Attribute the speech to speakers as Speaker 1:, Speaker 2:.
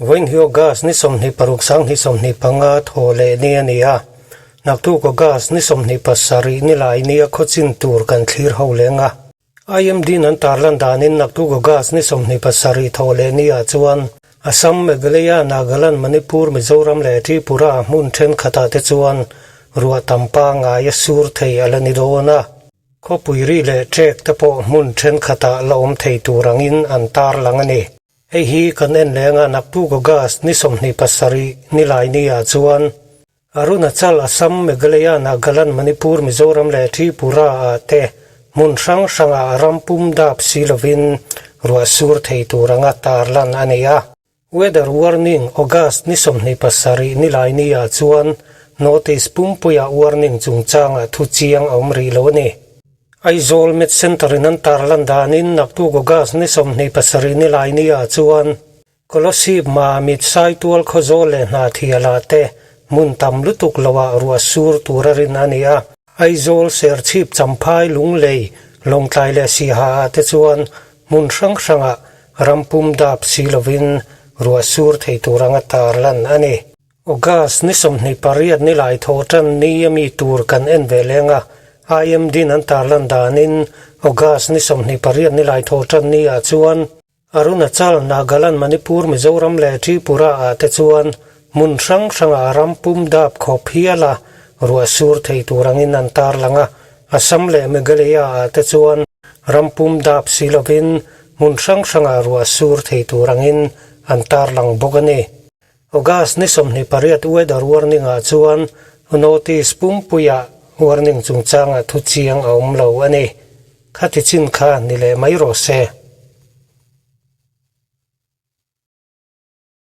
Speaker 1: Vawiin hi August ni 26 2025 thaw leh ni a ni a, naktuk August ni 27 ni lai nia khawchin tur kan thlir ho leng a. IMD-in an tarlan danin naktuk August ni 27 thaw leh niah chuan Assam, Meghalaya, Nagaland, Manipur, Mizoram leh Tripura hmun thenkhatah te chuan ruah tam pangngai a sur thei a la ni dawn a. Khawpui ri leh ṭek te pawh hmun thenkhatah la awm thei tur angin an tarlang a ni. Hei hi kan en leng a, naktuk August ni 27 nilai niah chuan Arunachal, Assam, Meghalaya, Nagaland, Manipur, Mizoram leh Tripura ah te hmun hrang hrangah ram pum dap si lovin ruah sur thei tur anga tarlan a ni a. Weather warning, August ni 27 nilai niah chuan notice pumpuia warning chungchangah thu chiang a awm rih lo a ni. Aizawl Med Centre in an tarlan danin naktuk August ni 27 nilai niah chuan Kolasib Mamit Saitual Khawzawl leh Hnahthiala te hmun tam lutuk loah ruah sur tur a rin a ni a. Aizawl Serchhip Champhai Lunglei Lawngtlai leh Siha ah te chuan hmun hrang hrangah ram pum dap si lovin ruah sur thei tur anga tarlan a ni. August ni 28 ni lai thaw tan ni a mi tur kan en ve leng a, IMD-in an tarlan danin August ni 28 ni lai thaw tan ni ah chuan Arunachal, Nagaland, Manipur, Mizoram leh Tripura ah te chuan hmun hrang hrangah ram pum dap khawp hial a ruah sur thei tur angin an tarlang a, Assam leh Meghalaya ah te chuan ram pum dap si lovin hmun hrang hrangah ruah sur thei tur angin an tarlang bawk a ni. August ni 28 weather warning ah chuan notice pumpuiah warning chungchangah thu chiang a awm lo a ni. Khati chin kha ni leh mai rawh se.